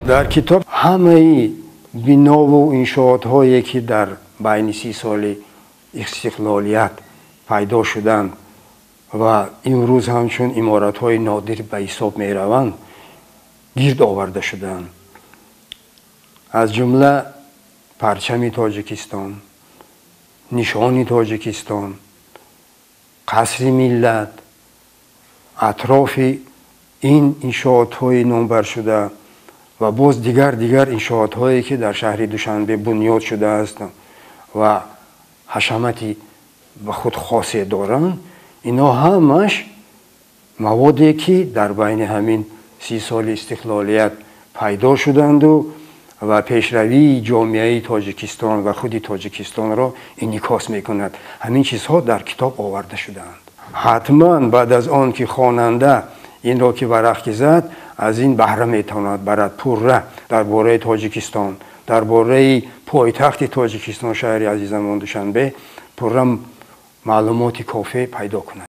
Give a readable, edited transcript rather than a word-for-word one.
Дар китоб ҳамаи бинову иншоотҳое, ки дар байни 30 соли истиқлолият пайдо шуданд ва имрӯз ҳамчун иморатҳои нодир ба ҳисоб мераванд, гирд оварда шудаанд. Аз ҷумла парчами Тоҷикистон, нишони Тоҷикистон, Қасри Миллат, атрофи ин иншоотҳои номбаршуда ва боз дигар иншоотҳое, ки дар шаҳри Душанбе бунёд шудааст ва ҳашамати ба худ хосе доранд, ино ҳамаш маводе, ки дар байни ҳамин 30 соли истиқлолият пайдо шуданду ва пешравии ҷомеаи Тоҷикистон ва худи Тоҷикистонро инъикос мекунад. Ҳамин чизҳо дар китоб оварда шудаанд. Ҳатман баъд аз он ки хонанда инро ки варақ ки зад, аз ин баҳра метавонад барад пурра дар бораи Тоҷикистон, дар бораи пойтахти Тоҷикистон, шаҳри азизамон Душанбе, пурра маълумоти кофӣ пайдо кунад.